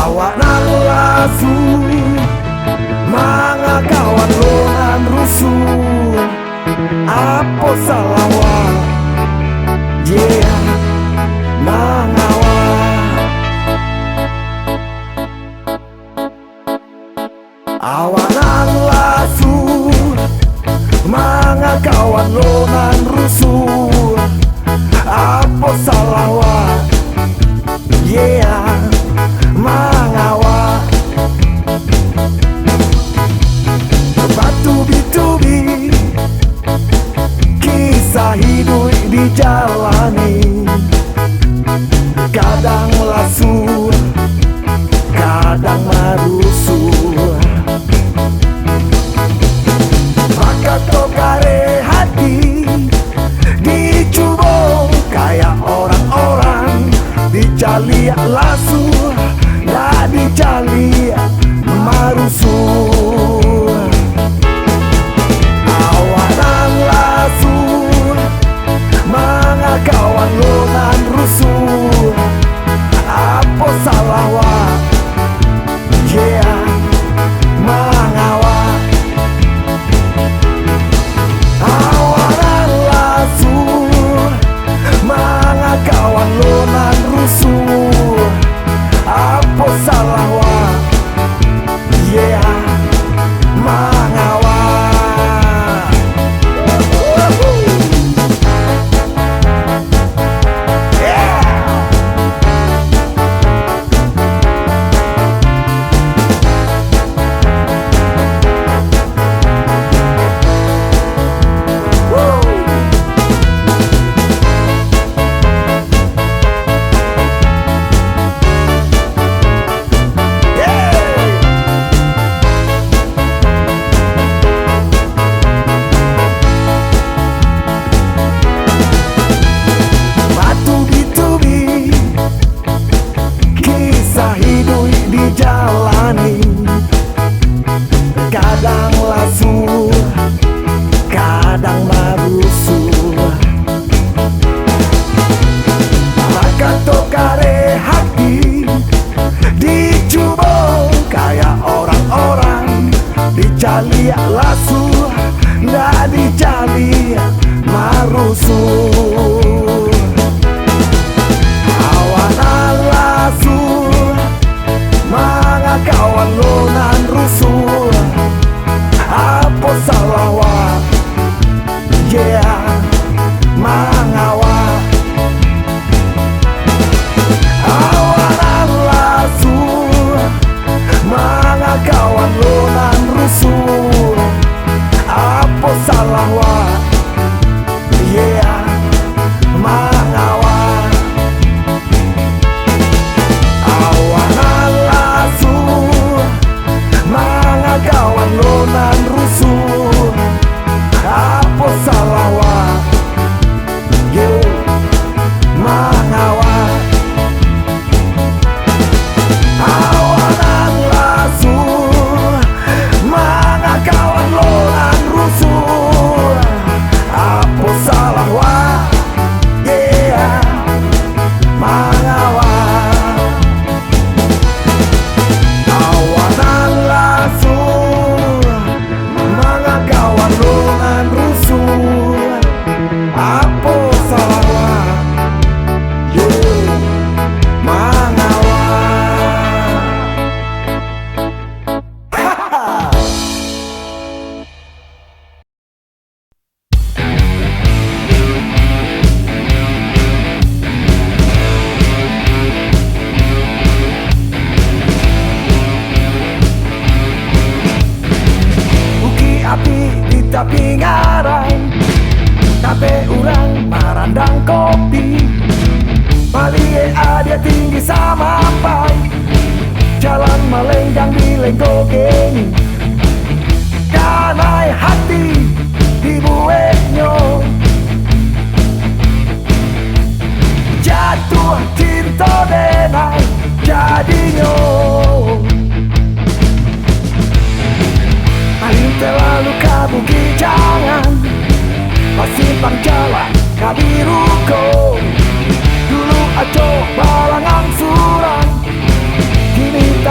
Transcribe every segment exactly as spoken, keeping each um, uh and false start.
Awak nan lasuah, manga kawan lo nan rusuah. Apo salah wak? Yeah, manga wak. Awak nan lasuah, manga kawan lo nan rusuah. Apo salah wak? Yeah, manga wak. Batubi-tubi kisah hiduik dijalani. Kadang lasuah, kadang marusuah. Bakato kareh hati, dicubo kayak orang-orang, dicaliak lasuah, ndak dicaliak marusuah. Awak nan lasuah, manga kawan lo nan rusuah. Apo salah wak? Yeah, manga wak. Awak nan lasuah, manga kawan lo nan rusuah. Apo salah wak? Yeah, manga wak. Yeah. Batubi-tubi kisah hiduik dijalani. Kadang lasuah, kadang marusuah. Bakato kareh hati, dicubo kayak orang-orang, dicaliak lasuah, ndak dicaliak marusuah. Awak nan lasuah, manga kawan lo nan rusuah. Apo salah wak? Yeah, manga wak. Awak nan lasuah, manga kawan lo nan rusuah. Apo salah wak? Yeah, manga wak. Awak nan lasuah, manga kawan lo nan rusuah. Apo salah wak? Yo, manga wak. Awak nan lasuah, manga kawan lo nan rusuah. Apo salah wak? Yeah, manga wak. Awak nan lasuah, manga kawan lo nan rusuah. Apo salah wak? Yo, manga wak. Bukik api di tapi ngarai, tabek urang marandang kopi. Maliek adia tinggi samampai, jalan malenggang di lenggo geni. Kanai hati dibueknyo, jatuah cinto denai jadinyo. Paling talalu ka Bukik Jangan, basimpang jalan ka Biruko. Dulu acok barangan surang, kini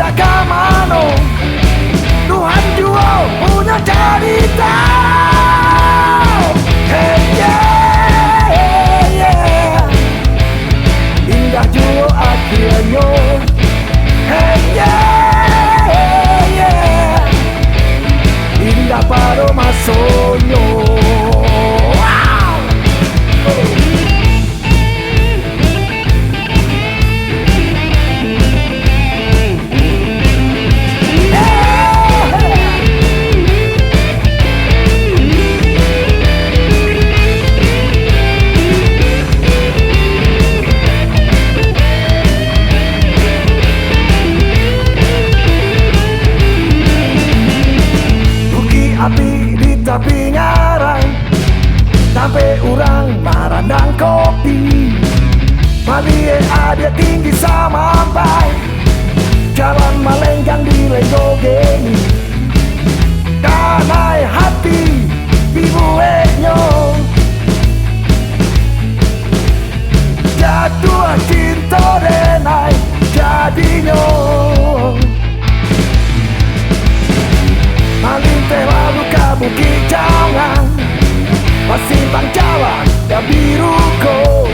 Indak ka mano, Tuhan juo punyo carito. Hey, yeah, hey, yeah. Indak juo akhianyo. Hey, yeah, hey, yeah. Indak pado masonyo. Wow. Bukik api di tapi ngaran, tampek urang marandang kopi. Maliek adiak tinggi samampai, jalan malenggang di lenggo geni. Kanai hati dibueknyo, jatuah cinto denai jadinyo. Malinteh lalu ka Bukik Jangang, basimpang jalan ka Biruko.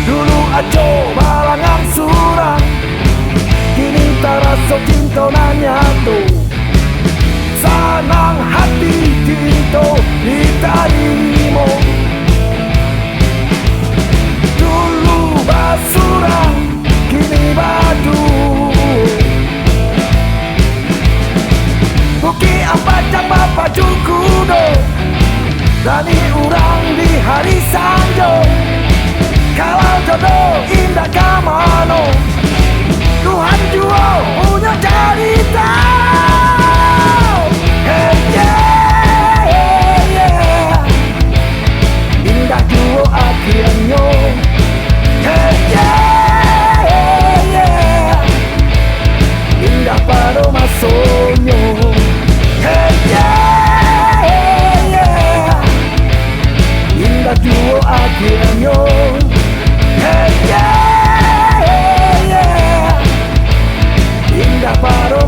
Dulu aco balangang surang, kini taraso cinto nan nyato. Sanang hati cinto ditarimo. Dulu basurang, kini baduo. Bukik Ampacang bapacu kudo, rami urang di hari sanjo. Kalau jodoh indak ka mano, Tuhan juo punyo carito. Hey, yeah, hey, yeah. Indak juo akhianyo. Hey, yeah, hey, yeah. Indak pado masonyo. Hey, yeah, hey, yeah. Indak juo akhianyo. Hey, yeah, hey, yeah. Indak pado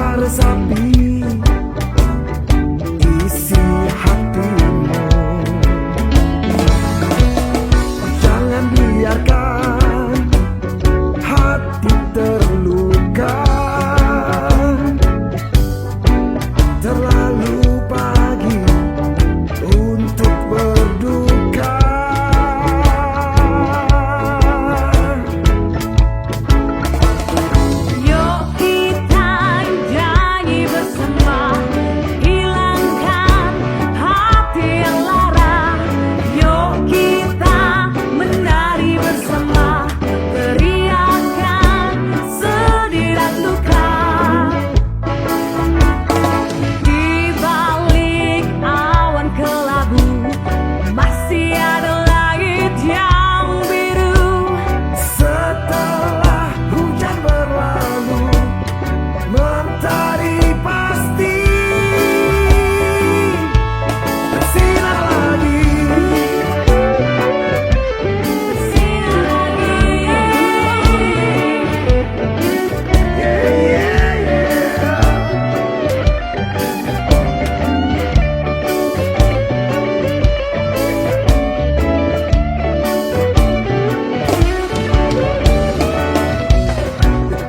Resapi isi hatimu. Jangan biarkan hati terluka. Terlalu pagi untuk berduka. Yuk kita nyanyi bersama, hilangkan hati yang lara. Yuk kita menari bersama, teriakan sedih dan luka. Di balik awan kelabu, masih ada langit yang biru. Setelah hujan berlalu, mentari pasti bersinar lagi. Bersinar lagi.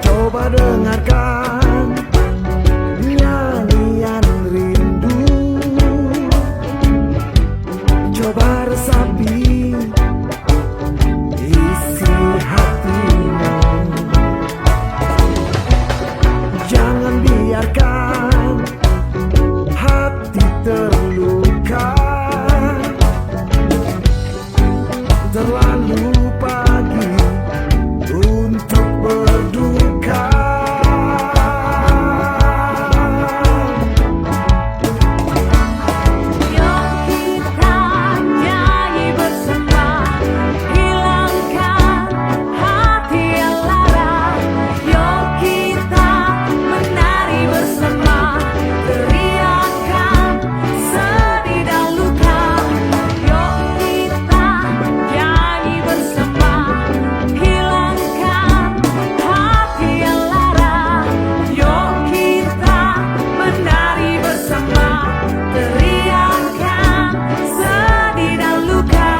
Coba dengarkan nyanyian rindu. Coba resapi isi hatimu. Jangan biarkan hati terluka. Terlalu pagi untuk berduka. Yuk kita nyanyi bersama, hilangkan hati yang lara. Yuk kita menari bersama, teriakan sedih dan luka. Yuk kita nyanyi bersama, hilangkan hati yang lara. Yuk kita menari bersama, teriakan sedih dan luka.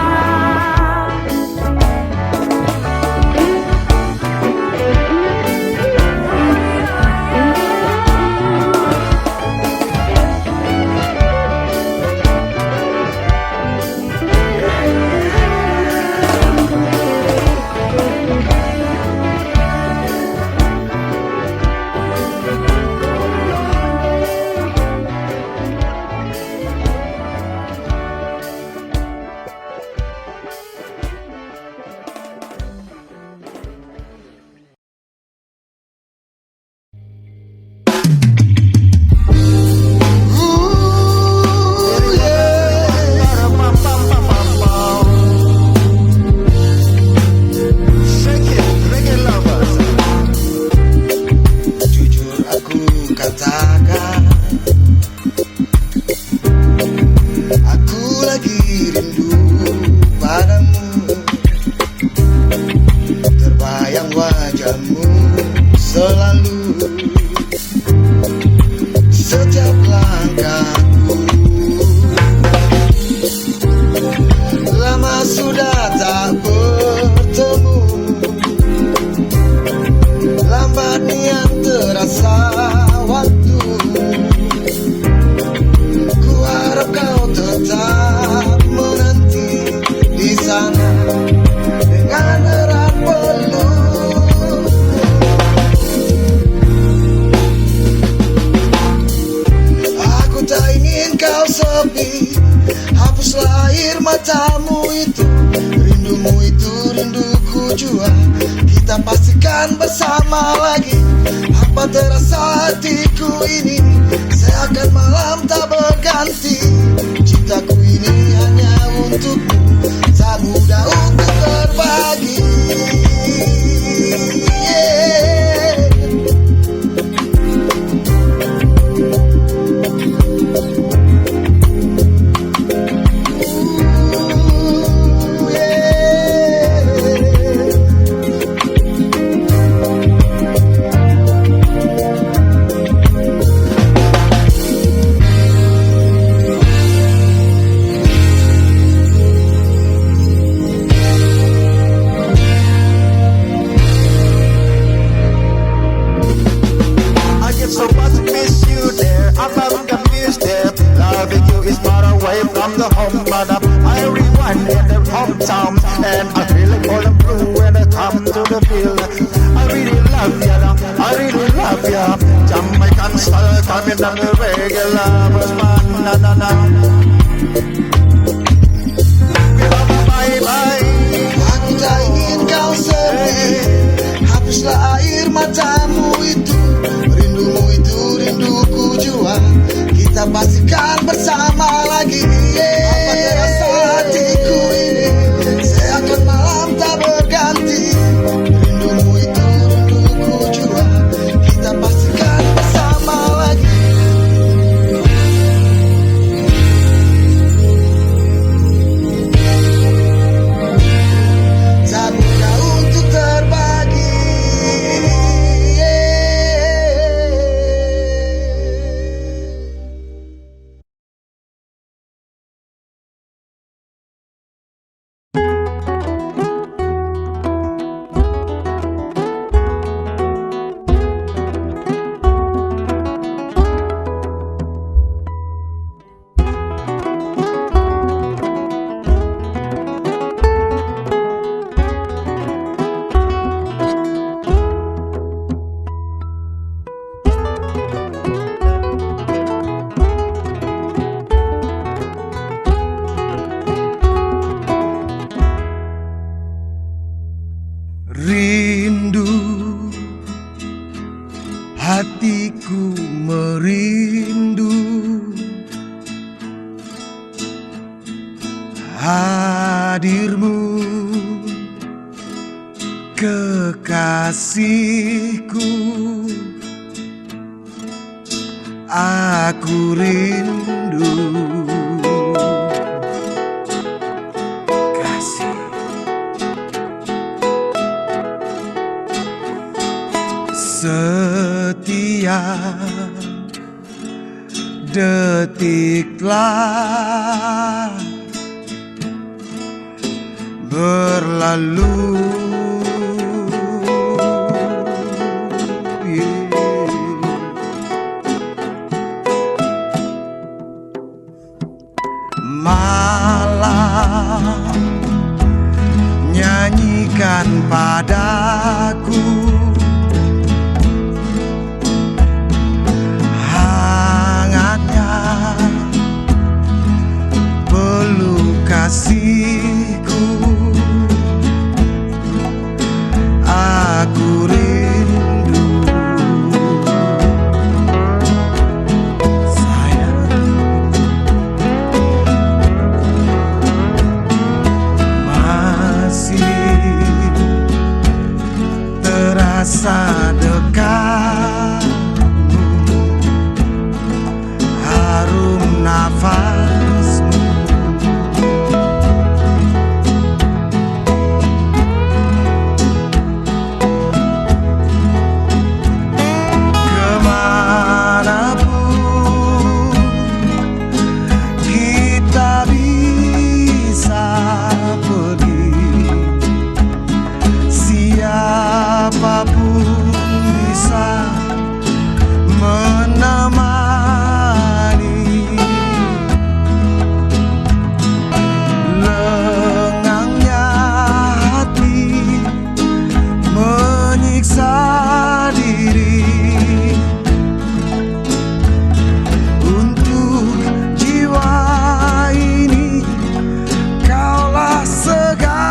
Jujur aku katakan, aku lagi rindu padamu. Terbayang wajahmu selalu setiap langkahku. Lama sudah tak bertemu, lambat nian terasa waktu. Ku harap kau tetap menanti di sana dengan erat peluk. Aku tak ingin kau sepi, hapuslah air matamu itu. Rindumu itu rinduku jua. Kita pastikan bersama lagi. Apa terasa hatiku ini, seakan malam tak berganti. Cintaku ini hanya untukmu, tak mudah untuk berbagi. Yeah. American mistake. Loving you is far away from the home, but I'm everyone in the hometown, and I feel it all blue when I come to the field. I really love ya, I really love ya. Jamaican style coming down the regular, man, na, na, na. Bye-bye. Aku tak ingin kau sedih. Hapuslah air matamu itu. Rindumu itu rinduku jua. Kita pastikan bersama lagi. Apa terasa hatiku ini? Seakan malam tak berganti. Rindumu itu rinduku jua. Kita pastikan bersama lagi. Tak mudah untuk terbagi. Rindu, hatiku merindu hadirmu, kekasihku. Aku rindu kasih setia. Detik telah berlalu. Malam nyanyikan padaku hangatnya peluk kasihku. Aku rindu, sayang, masih terasa dekat. Harum nafasmu. Kemanapun kita bisa pergi, siapapun bisa menemani. Lengangnya hati menyiksa diri. Untuk jiwa ini, kaulah segalanya.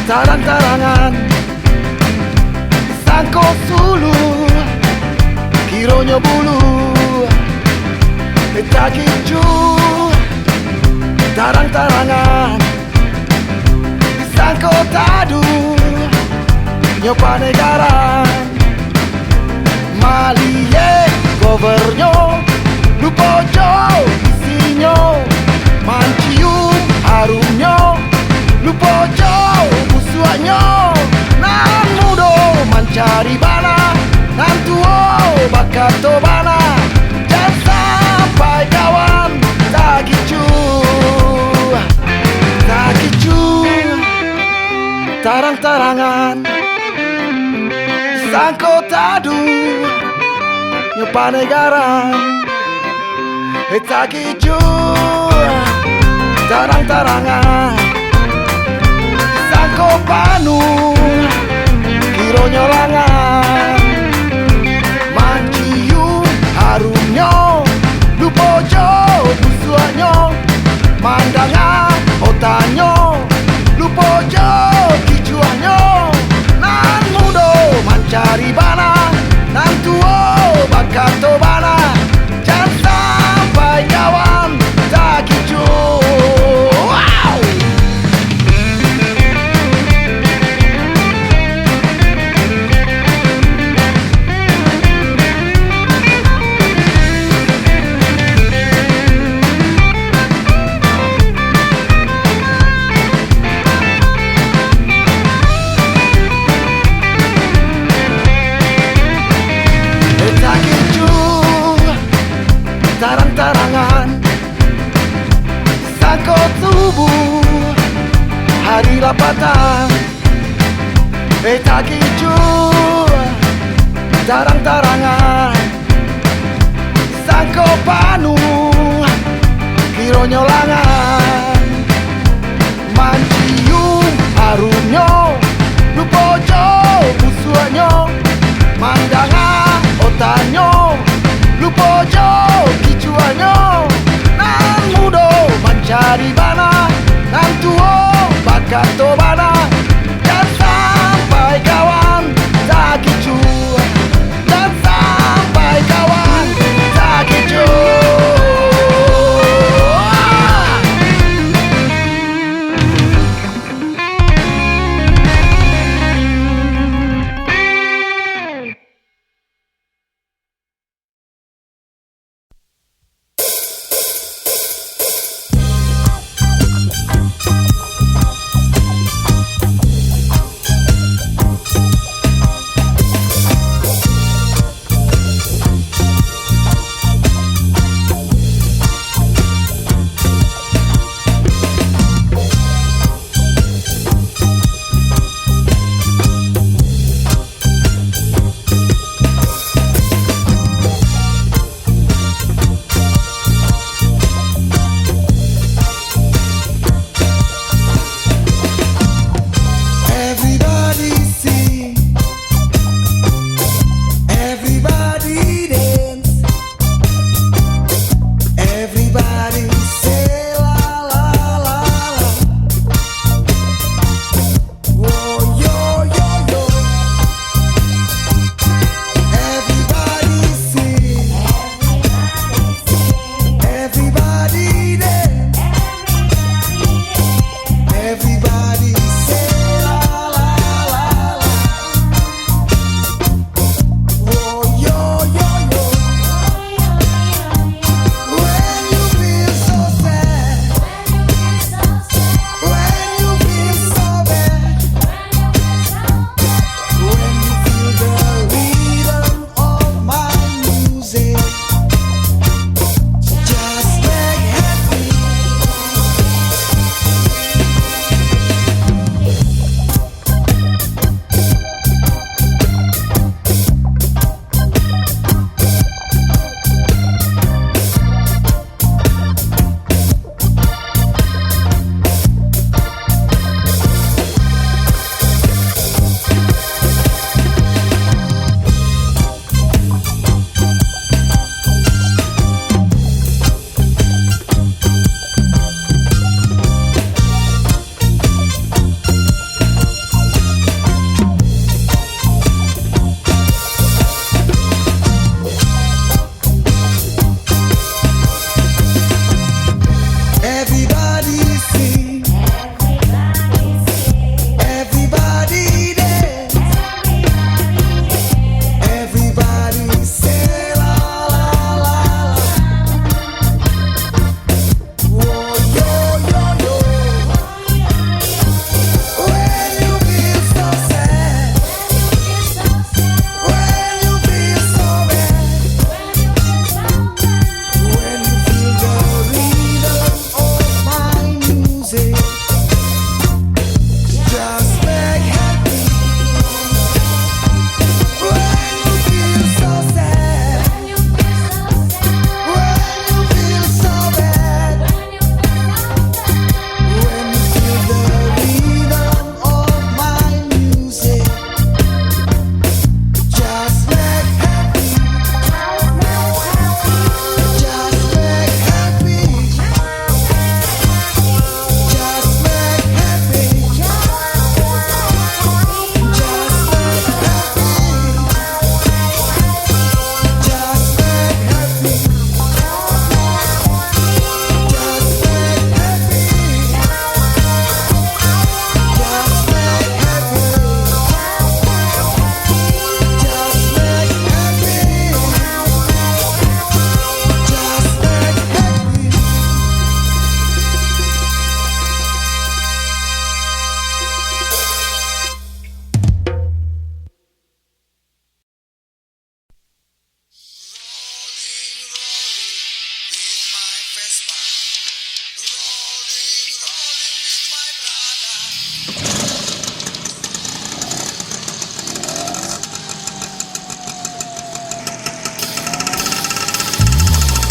Tarang-tarangan, sangko sulu, kironyo bulu, eh, takicuah. Tarang-tarangan, sangko tadu, nyo panegaran. Maliek cover-nyo, lupo jo isinyo. Mancium harumnyo, lupo jo busuaknyo. Nan mudo mancari bana, nan tuo bakato bana. Jan sampai kawan takicuah, takicuah. Tarang-tarangan, sangko tadu, nyo panegaran. Eh, takicuah, tarang-tarangan, sangko panuah, kironyo langan. Mancium harumnyo, lupo jo busuaknyo. Mandanga otanyo, lupo jo kicuahnyo. Nan mudo mancari bana, nan tuo bakato bana. Jan sampai kawan takicuah. Wow! Takicuah, tarang-tarangan, sangko subuh, hari lah patang. Eh, takicuah, tarang-tarangan, sangko panuah, kironyo langan. Mancium harumnyo, lupo jo busuaknyo. Mandanga otanyo, lupo jo kicuahnyo. Nan mudo mancari bana, nan tuo bakato bana. Jan sampai kawan takicuah, jan sampai kawan takicuah.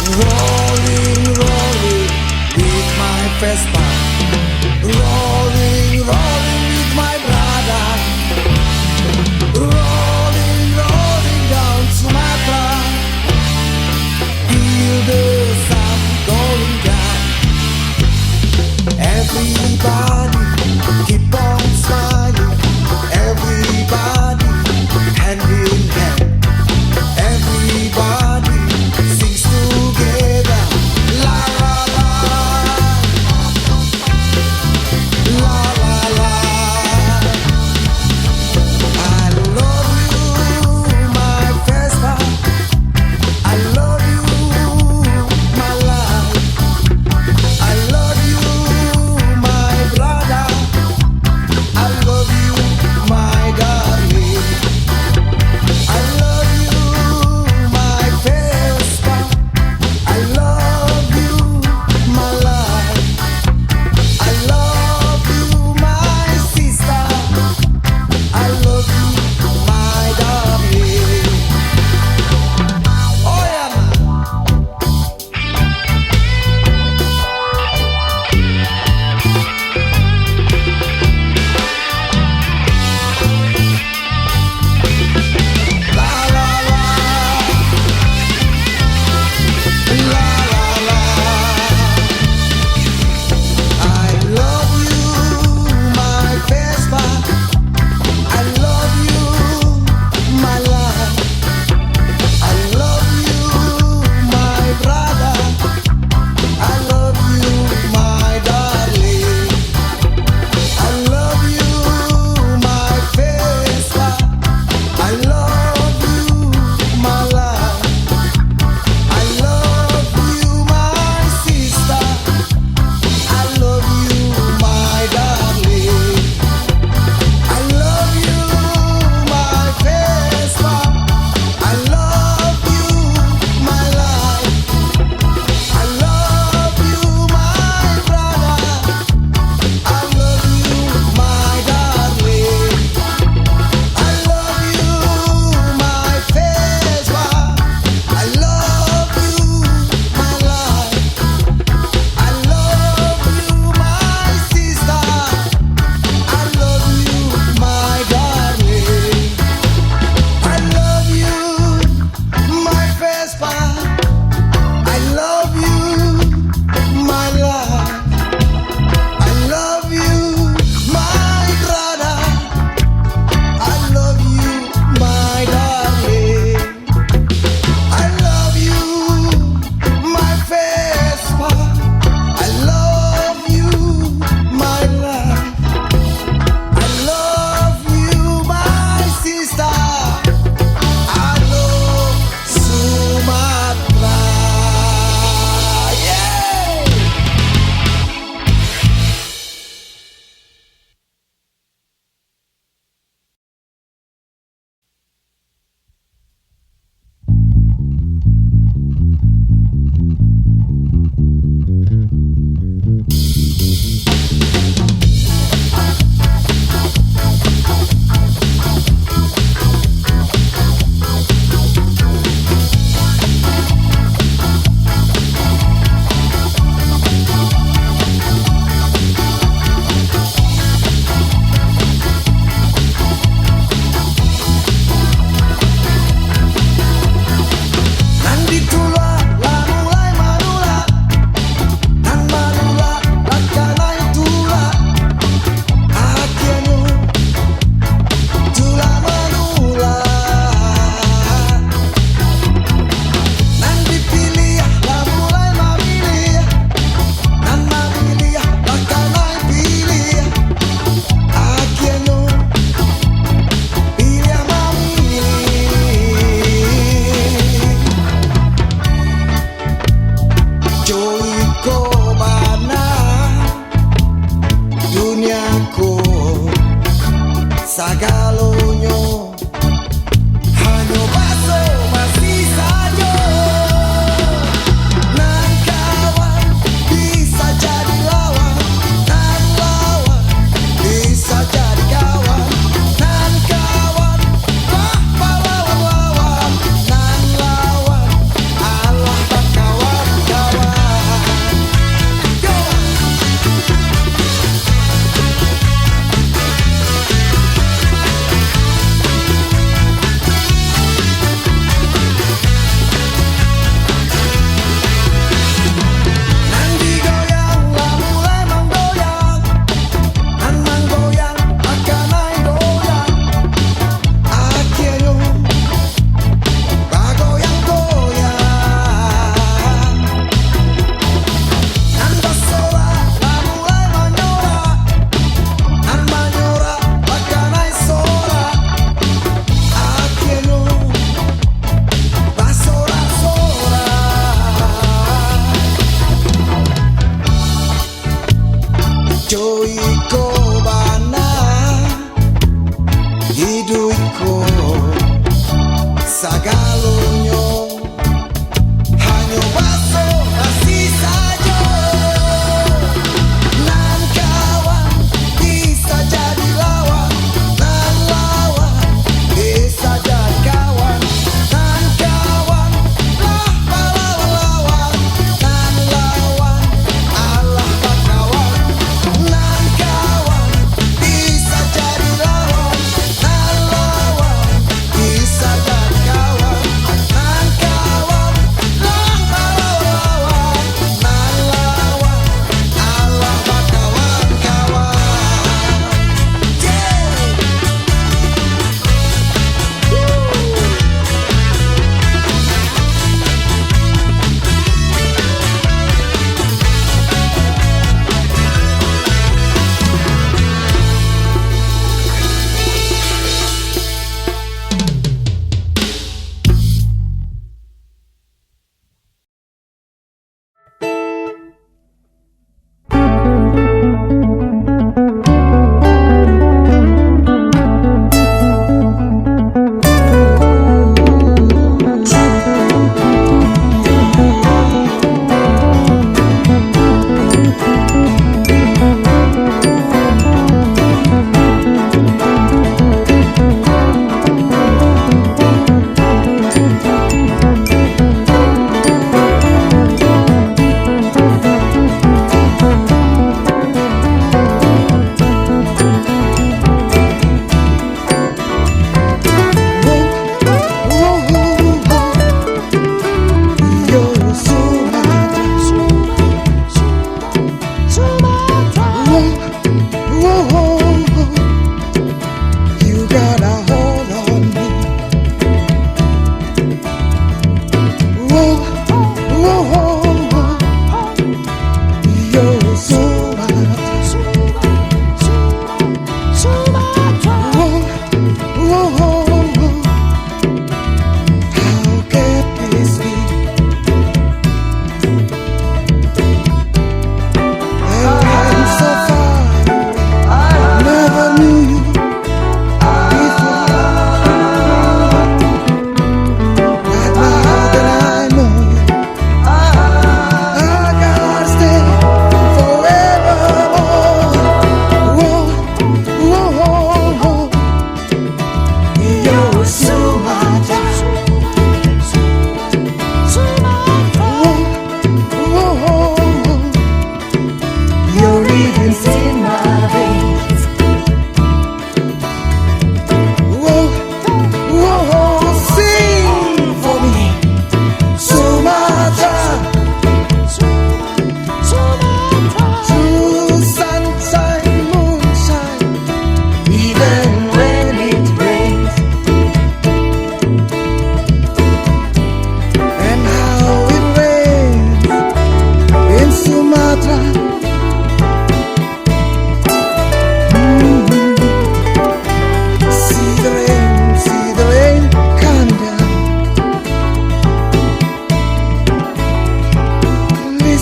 Rolling, rolling with my Vespa. Rolling, rolling with my brother. Rolling, rolling down Sumatra. Feel the sun going down. Everybody keep on smiling. Everybody hand in hand. Everybody sings together. La la la.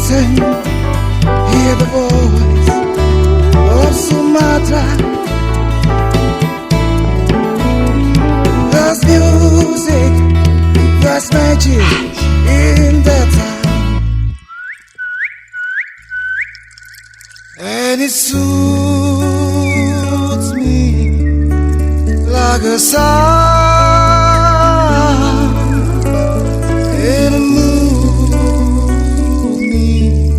Listen, hear the voice of Sumatra. There's music, there's magic in the town. And it soothes me like a sound, and it moves me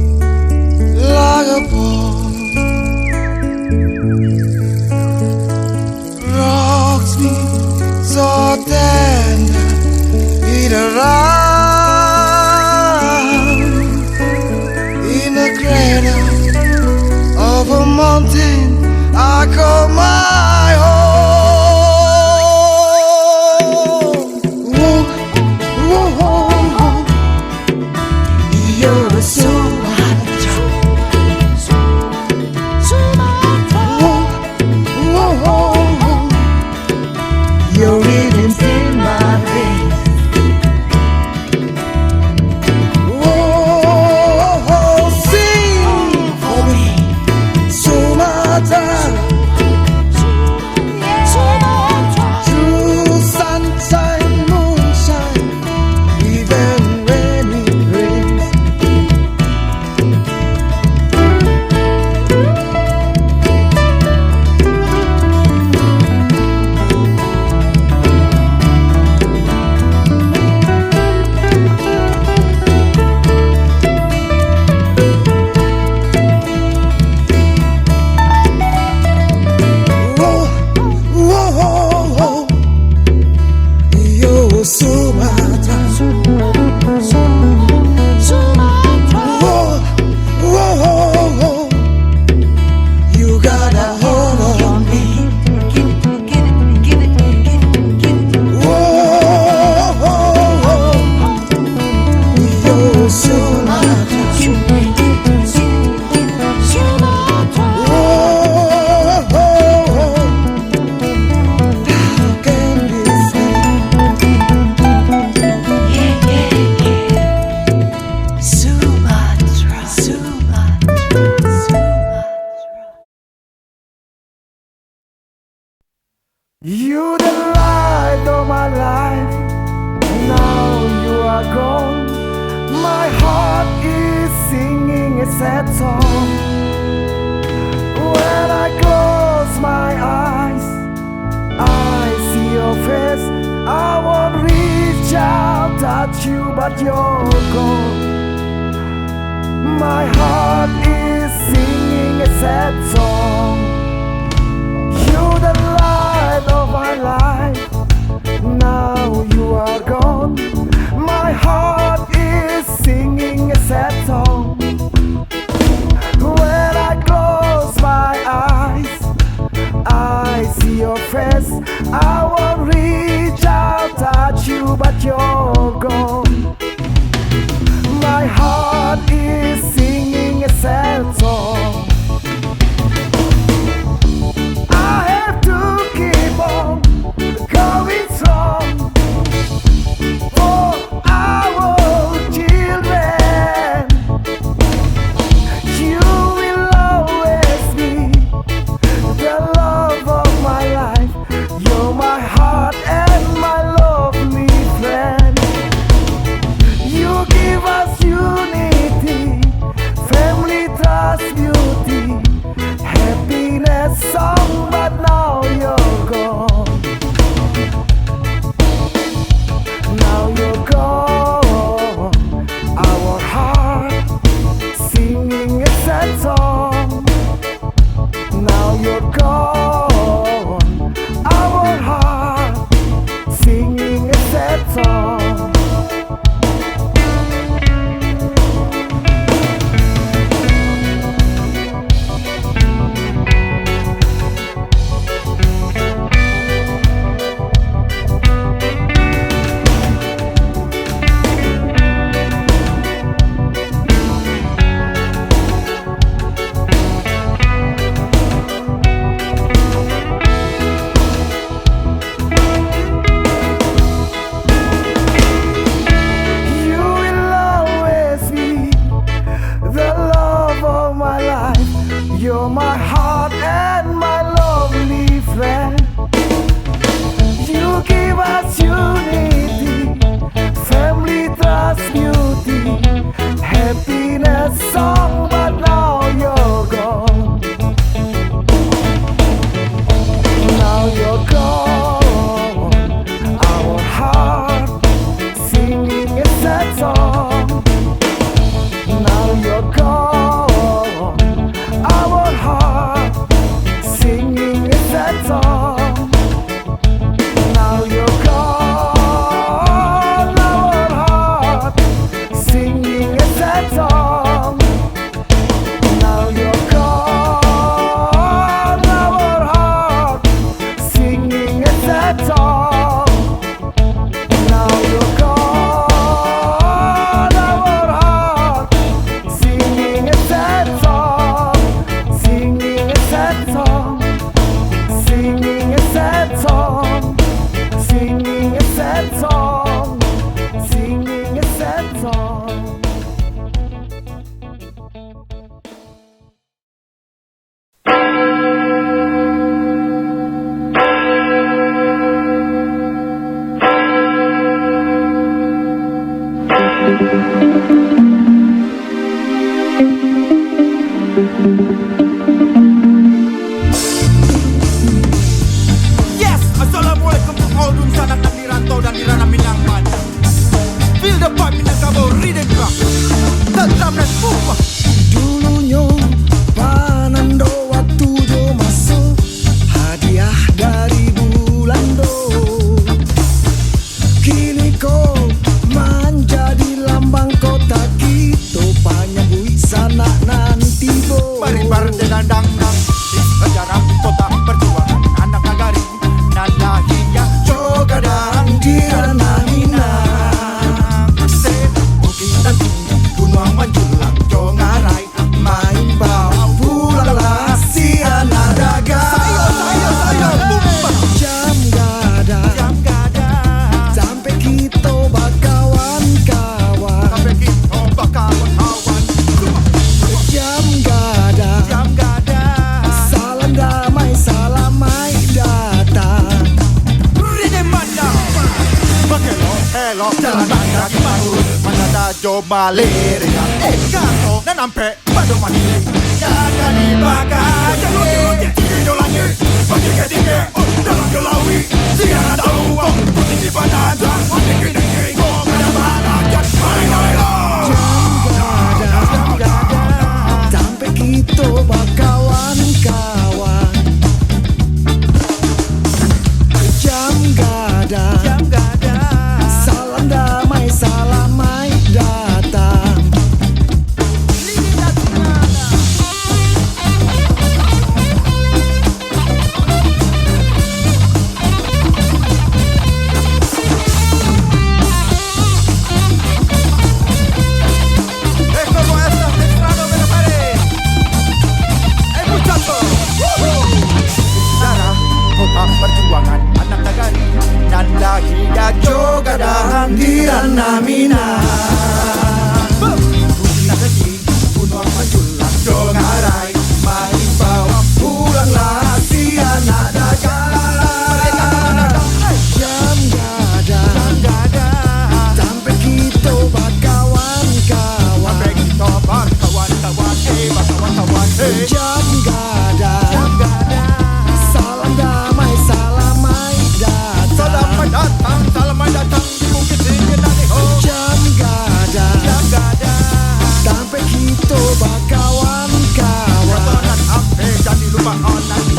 like a poem. Rocks me so tender, it around in the cradle of a mountain I call my home. Whoa, whoa, whoa, whoa. You're so hot. Whoa, whoa, whoa, whoa. Your rhythm's in my veins. Whoa, sing for me, Sumatra. Through sunshine, moonshine, even when it rains. Whoa, whoa, whoa, whoa. Yo, Sumatra. Whoa, whoa, whoa, whoa. You got a hold on me. Whoa, whoa, whoa, whoa. Yo, Sumatra. You the light of my life, now you are gone. My heart is singing a sad song. When I close my eyes, I see your face. I won't reach out, touch you, but you're gone. My heart is singing a sad song. You the light of my life, now you are gone. My heart is singing a sad song. When I close my eyes, I see your face. I won't reach out, touch you, but you're gone. My heart is singing a sad song. I have to keep on going strong for our children. You will always be the love of my life. You're my heart and my lovely friend. You give us unity, family, trust, beauty, happiness song, but now you're gone. Now you're gone. Our heart singing a sad song. Now you're gone, our heart singing a sad song. Malaria, eh, kato nan ampek, pado mati. Nan ka dibaka, jalua di langik, tinggi jo langik, makin ka tinggi, oh, dalam jo lauik. Sia nan tahu, oh, putih di pananjang, makin ka tinggi, oh, pada pananjang. Main, main, main. Tampek kito bakawan-kawan. Jam Gadang. Jam Gadang. Salam damai, salamaik datang. Eh, como estás temprano, me lo pare? Eh, muchacho. Darah, kota perjuangan anak nagari. Nan lahia jo gadang di ranah Minang. Budi nan kecil, bunuang manjulang jo ngarai. Mari bawa pulanglah si anak dagang. Jam Gadang. Jam Gadang. Tampek kito bakawan-kawan. Tampek kito bakawan-kawan, eh, bakawan-kawan, eh. Jam Gadang. Jam Gadang. Salam damai, salamaik datang. Salamaik datang, salamaik datang di Bukittinggi nan iho. Jam Gadang. Jam Gadang. Tampek kito bakawan-kawan. Kato nan ampek jan dilupaan,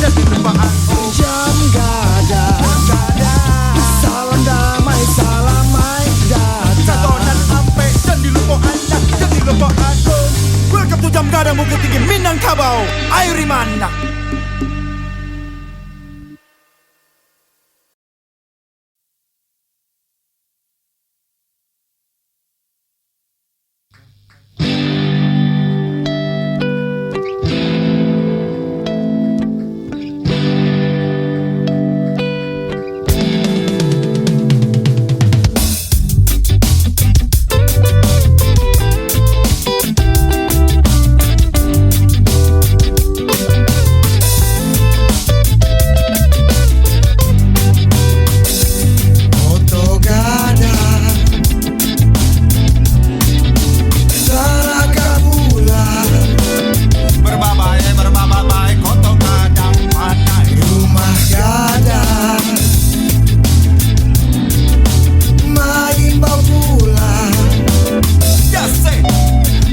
jan dilupaan. Jam Gadang. Jam Gadang. Salam damai, salamaik datang. Kato nan ampek jan dilupaan, jan dilupaan. Welcome to Jam Gadang Bukittinggi Minangkabau, Airiman. Koto Gadang, taragak pulang. Berbabai, berbabai, Koto Gadang, panai. Rumah gadang, maimbau pulang. Dasek,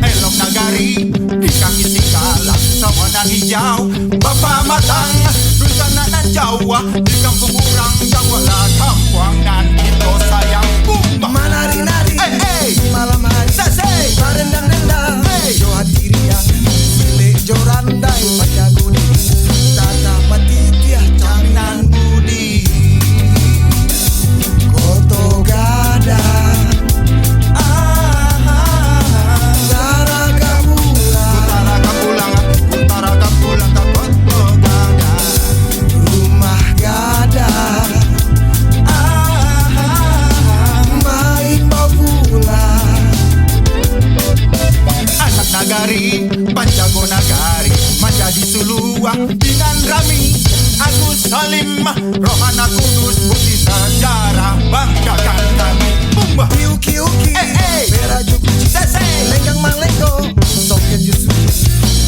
elok nagari, di kaki Sigala, sawanan hijau, bapamatang, dunsanak nan jauah, di kampuang urang, jauahlah kampuang nan kito sayang. Bumba. Manari-nari, eh, eh, di malam hari. Sese. Barendang-rendang, eh, jo hati riang, silek jo randai, panjago diri, tatap batitiah, camin nan budi. Koto Gadang. Ah, ah, ah. Taragak pulang. Taragak pulang, taragak pulang ka Koto Gadang. Rumah gadang. Ah, ah, ah. Maimbau pulang. Anak nagari, panjago nagari, manjadi suluah, di nan rami, Agus Salim, Roh Anak Kudus, bukti sejarah, banggakan kami. Bumba. Uki-uki, eh, eh, merah jo kucing, sese, lenggang malenggo, soket jo suki.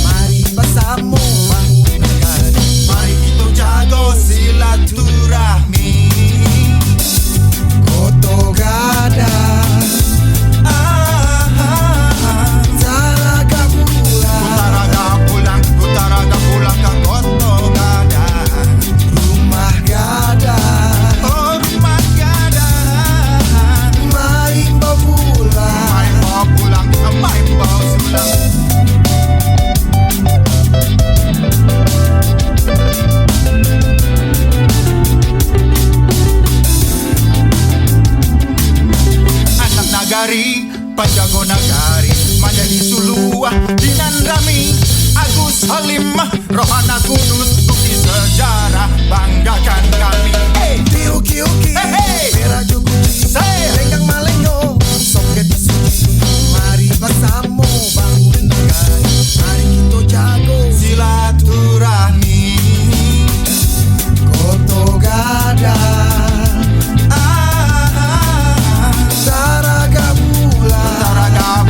Mari basamo bangun nagari. Mari kito jago silaturahmi. Koto Gadang. Ah, ah, ah. Taragak pulang. Ku taragak pulang, ku taragak pulang ka Koto Gadang. Rumah gadang. Oh, rumah gadang. Maimbau pulang. Maimbau pulang, maimbau pulang. Anak nagari, panjago nagari, manjadi suluah, di nan rami, Agus Salim, Roh Anak Kudus, bukti sejarah, banggakan kami. Hey! Diuki-uki, hey, hey, merah jo kucing, say, lenggang malenggo, soket jo suki. Mari basamo bangun nagari, mari kito jago silaturahmi. Koto Gadang. Ah, ah, ah. Taragak pulang. Taragak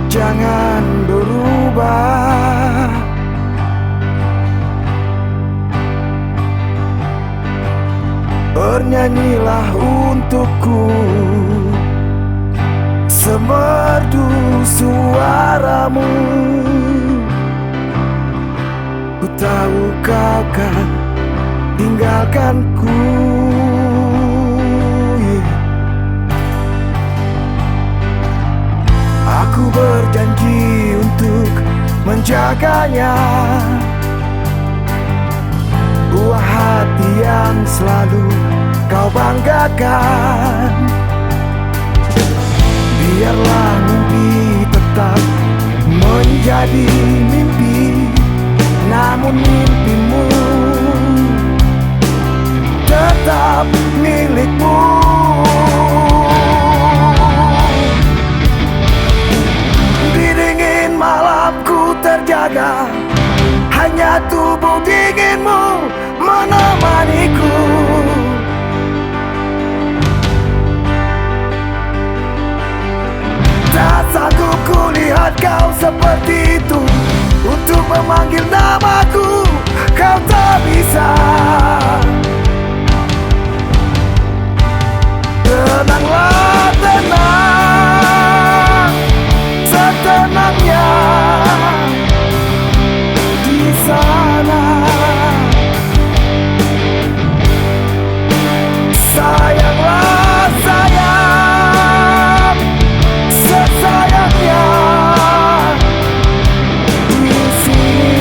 Jangan berubah. Bernyanyilah untukku semerdu suaramu. Ku tahu kau kan tinggalkanku, yeah. Aku berjanji untuk menjaganya. Buah hati yang selalu kau banggakan. Biarlah mimpi tetap menjadi mimpi, namun mimpimu tetap milikmu. Di dingin malam ku terjaga, hanya tubuh dinginmu menemaniku. Tak sanggup kulihat kau seperti itu. Untuk memanggil namaku, kau tak bisa. Tenanglah, tenang, setenangnya di sana. Sayanglah, sayang, sesayangnya di sini.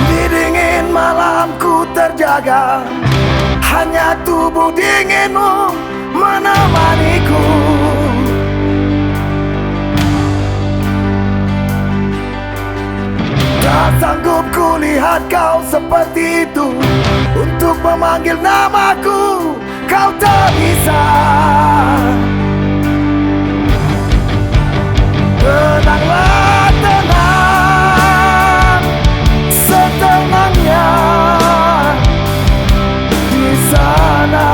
Di dingin malam ku terjaga, hanya tubuh dinginmu menemaniku. Tak sanggup kulihat kau seperti itu. Untuk memanggil namaku, kau tak bisa. Tenanglah, tenang, setenangnya di sana.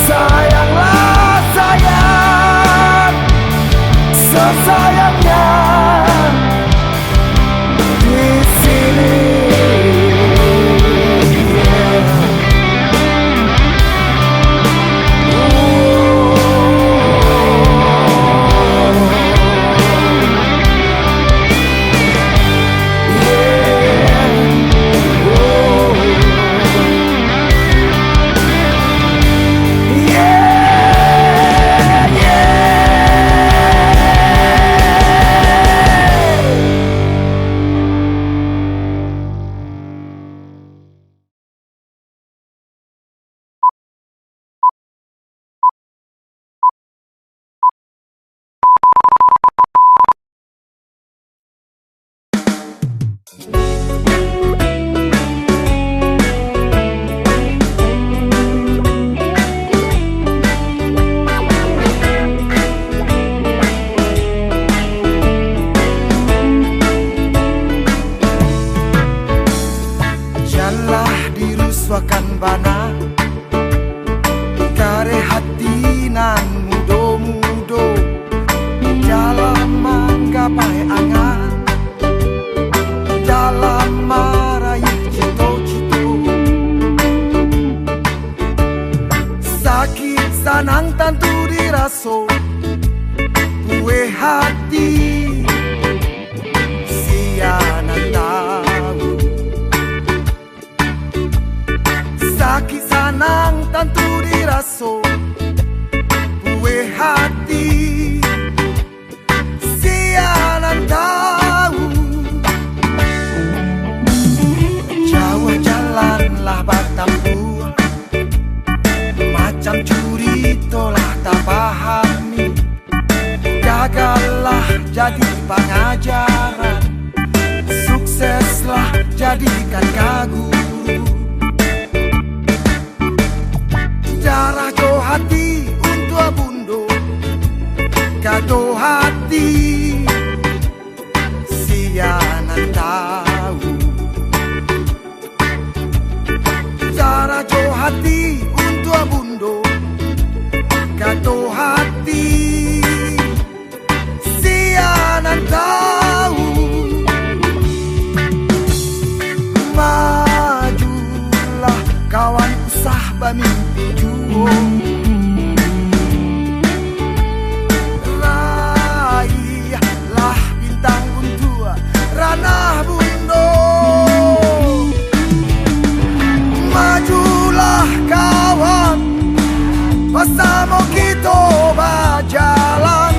Sayanglah, sayang, sesayangnya di sini. Janlah dirusuahkan bana, kareh hati nan mudo-mudo, dalam manggapai angan, dalam maraih cito-cito. Sakik sanang tantu diraso, pueh hati, sia nan tahu. Sakik Nan tantu diraso pueh hati, sia nan tau. Jauah jalan lah batampuah, macam curito lah tapahami. Gagal lah jadi pangajaran, sukses lah jadikan ka guru. Darah jo hati untuak bundo, ka jo hati sia nan tau. Darah jo hati untuak bundo, ka jo hati sia nan tau. Majulah kawan, usah bamimpi juo. Raihlah bintang untuak ranah bundo. Majulah kawan, basamo kito bajalan.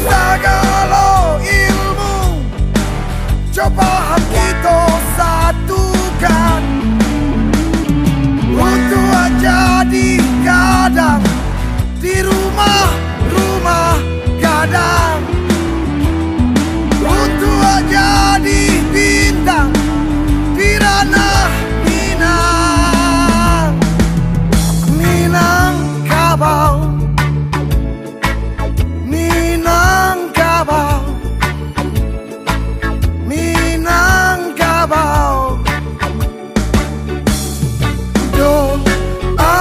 Sagalo ilmu jo paham kito satukan, untuak jadi gadang di rumah-rumah gadang, untuak jadi bintang di ranah Minang. Minangkabau, Minangkabau, Minangkabau. Doa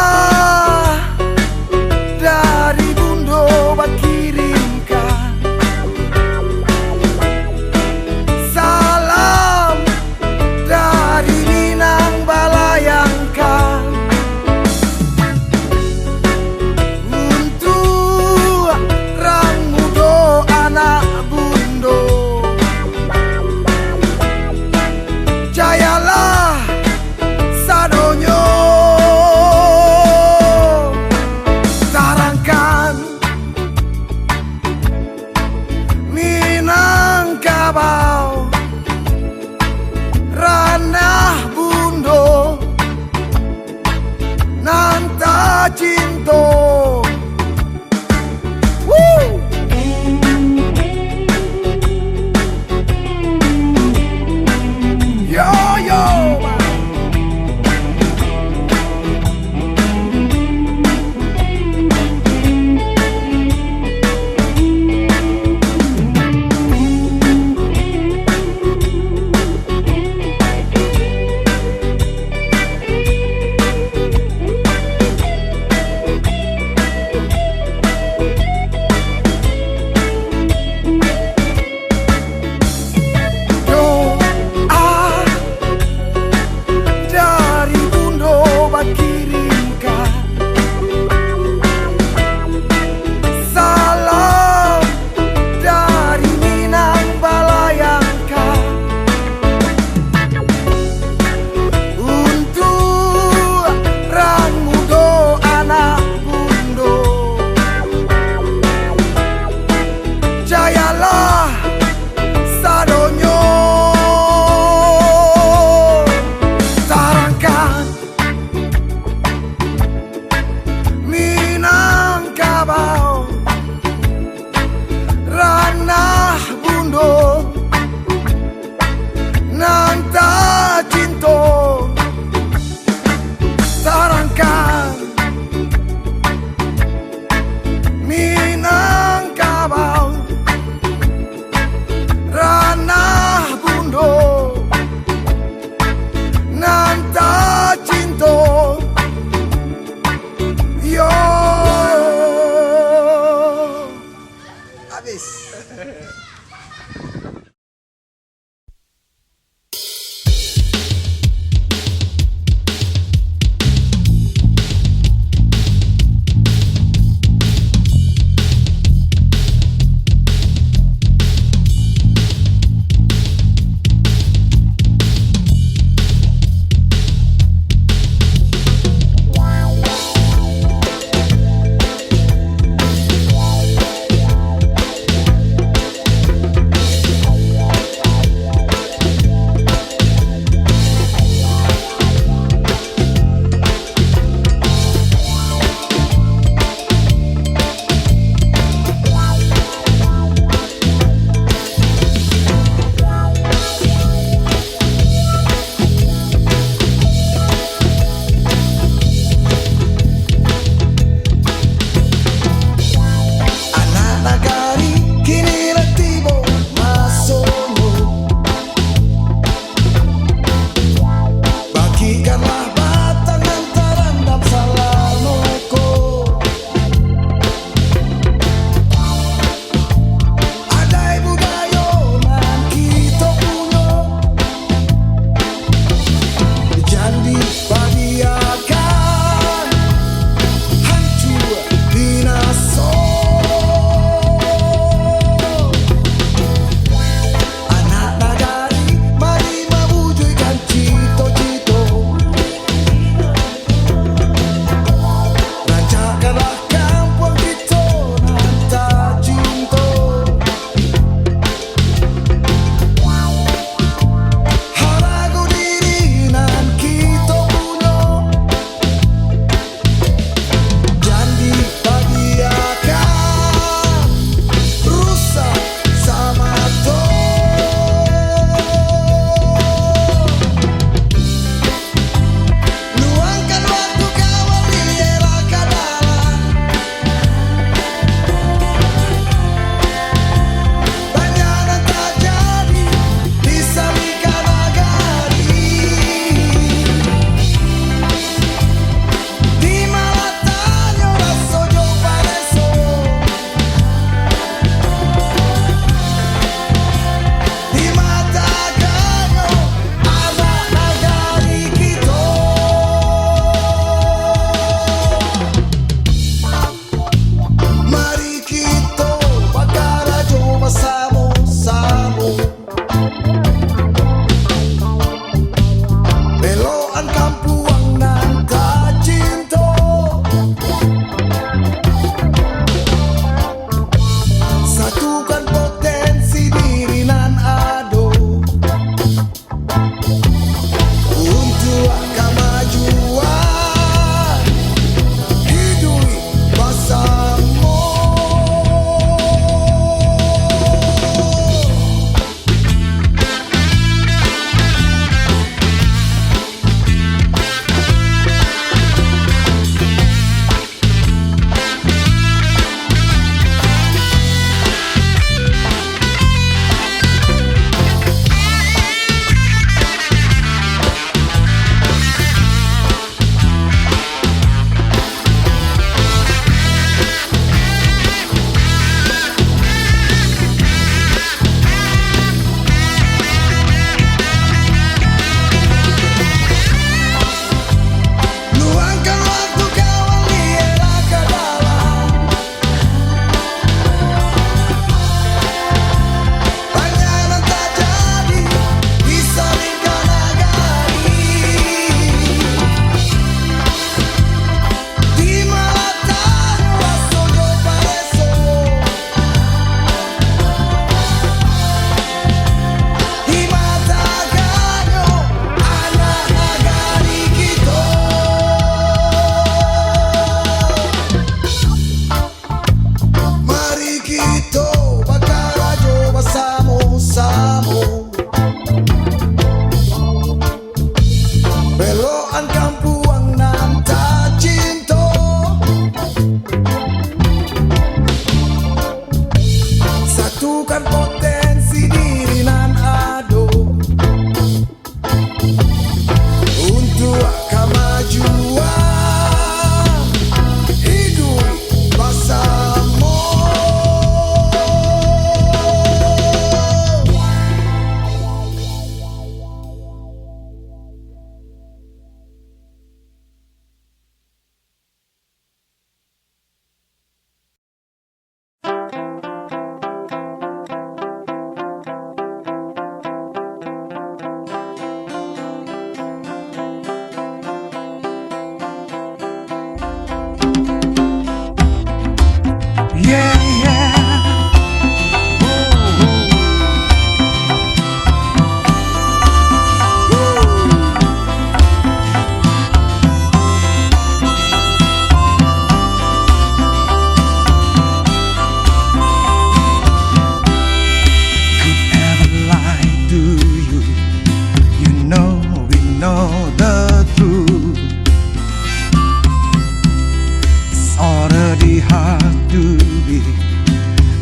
dari bundo bakirimkan, salam dari Minang balayangkan. Untuak rang mudo anak bundo, jayalah sadonyo. Tarangkan Minangkabau, ranah bundo nan tacinto. Woo! Yo, yo, man.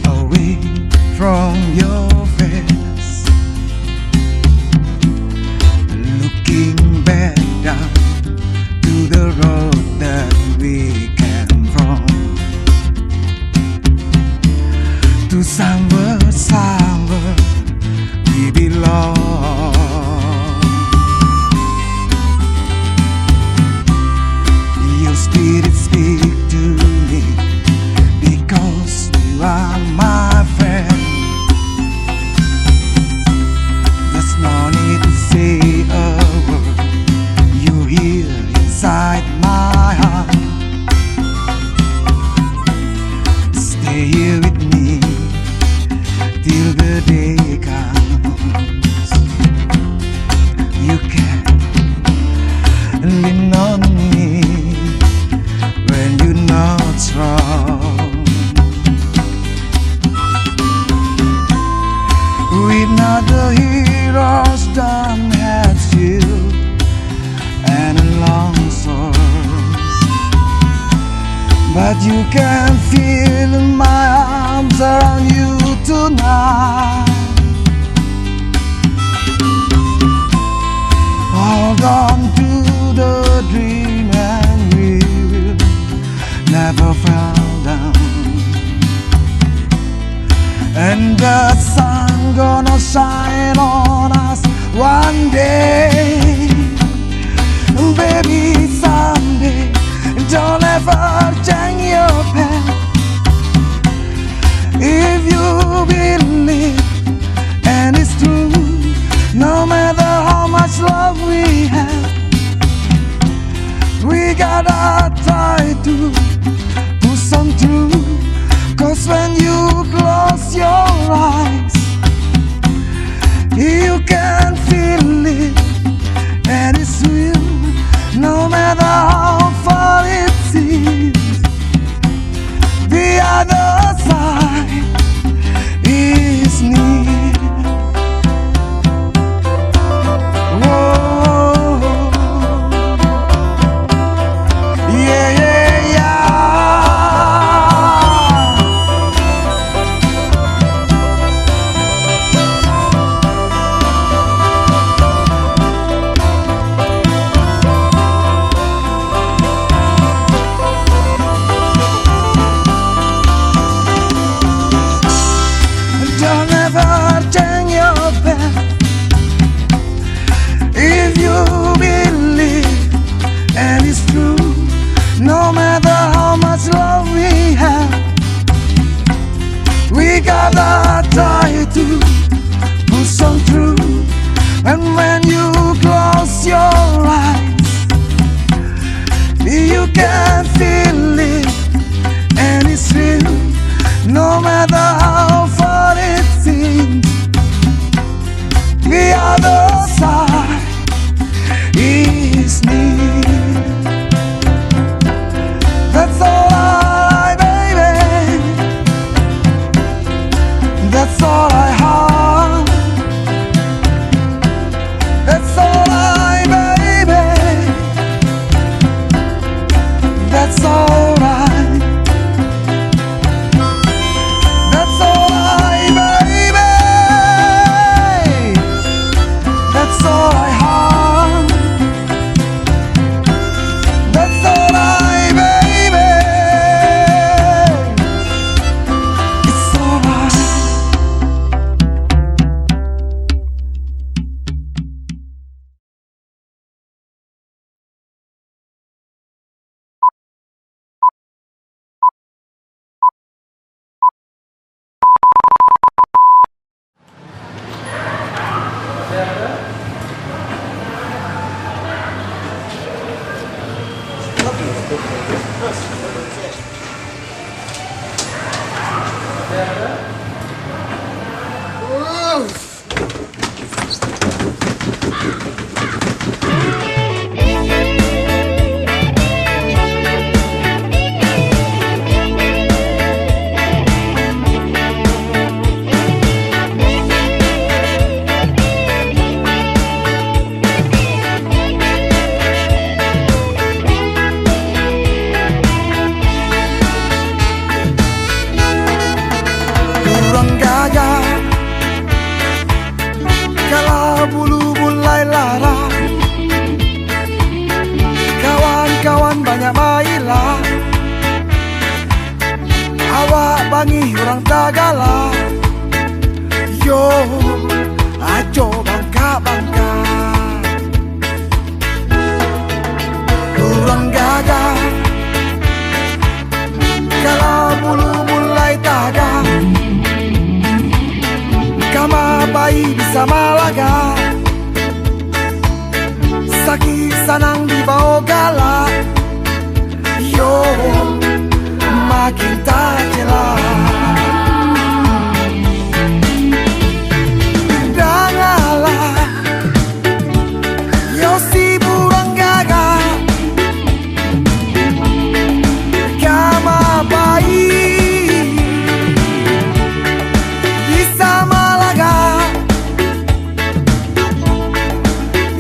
away from your face, looking back down to the road that we came from, to somewhere, somewhere we belong. Your spirit speak to me because you are my friend. There's no need to say a word. You're here inside my heart. Stay here with me till the day comes. You can lean on me when you're not strong. We're not the heroes, don't have shield and a long sword, but you can feel my arms around you tonight. Hold on to the dream and we will never fall down. And the sun gonna shine on us one day. Baby, someday, don't ever change your path. If you believe, and it's true, no matter how much love we have, we gotta try to push on through. 'Cause when you close your eyes, you can feel it, and it's real, no matter how far it seems. The other side is near. Whoa. Yeah, yeah, yeah. Don't ever change your path. If you believe, and it's true, no matter how much love we have, we gotta try to push on through. And when you close your eyes, you can feel it, and it's real, no matter how far it seems. The other side is near. That's all I, baby. That's all I have. That's all I, baby. That's all I. That's all I, baby. That's all I have. That's all I, baby. It's all I. Angih urang tagala, yo, aco bangka-bangka. Urang gagah, kalau bulu mulai tagah, kama pai bisa malaga. Sakik sanang dibao galak, yo, makin tacela. Dangalah, yo si burang gagah, kama pai bisa malaga.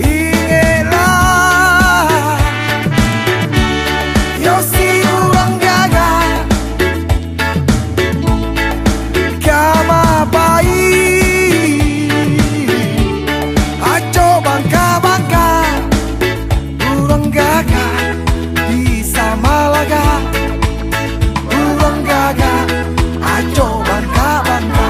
Ingeklah, yo si urang gagah, kama pai, aco bangka-bangka. Urang gagah bisa malaga, urang gagah aco bangka-bangka.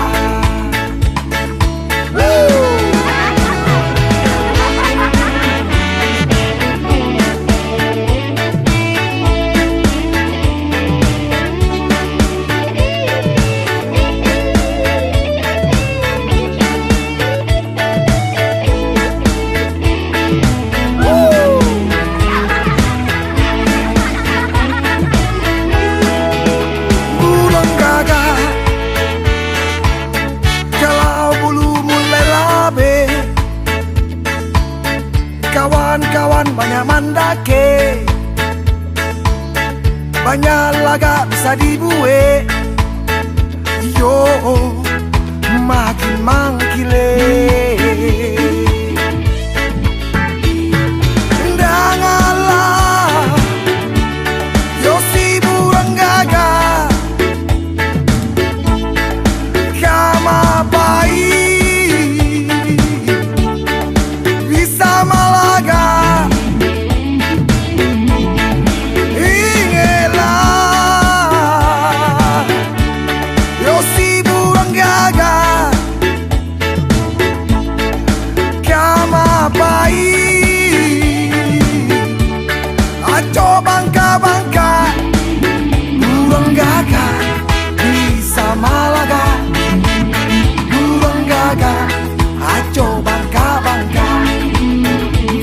Urang gagah, kalau bulu mulai labeh, kawan-kawan banyak mandake, banyak lagak bisa dibuek, yo, makin mangkilek. Dangalah, yo si burang gagah, kama pai bisa malaga. Ingeklah, yo si burang gagah, kama pai, aco bangka-bangka. Urang gagah bisa malaga, urang gagah aco bangka-bangka.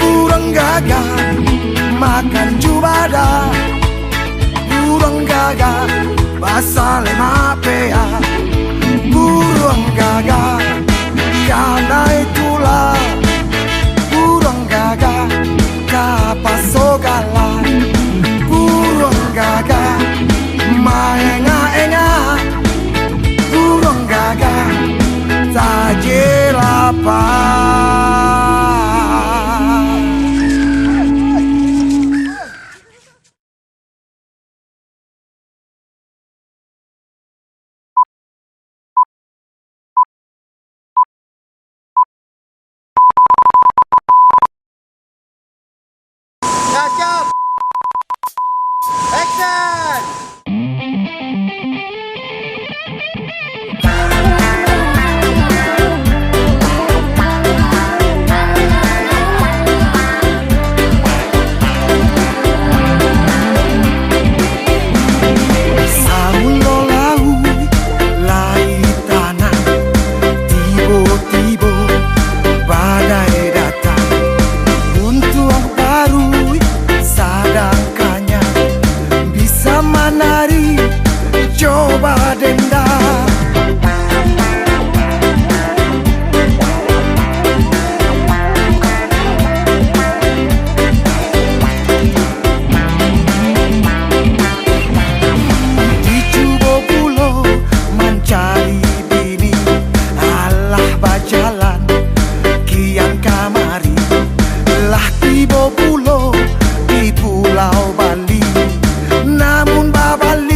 Urang gagah makan cubadak, urang gagah basalemak peak. Urang gagah kanai tulak, urang gagah tapaso galak. Urang gagah maengak-engak, urang gagah tajeh lapar. Siap, siap. Action. Samulo lauik, lai tanang, tibo-tibo badai datang. Untuang baruik sadang kanyang, bisa manari jo badendang. Dicubo pulo mancari bini, alah bajalan kian kamari, lah tibo pulo di Pulau Bali. Namun babali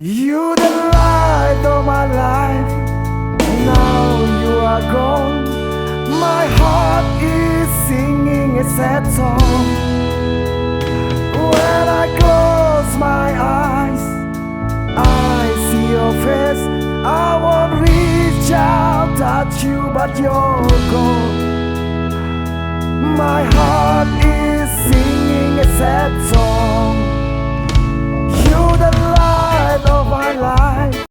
You the light of my life, now you are gone. My heart is singing a sad song. When I close my eyes, I see your face. I won't reach out, touch you, but you're gone. My heart is singing a sad song. You the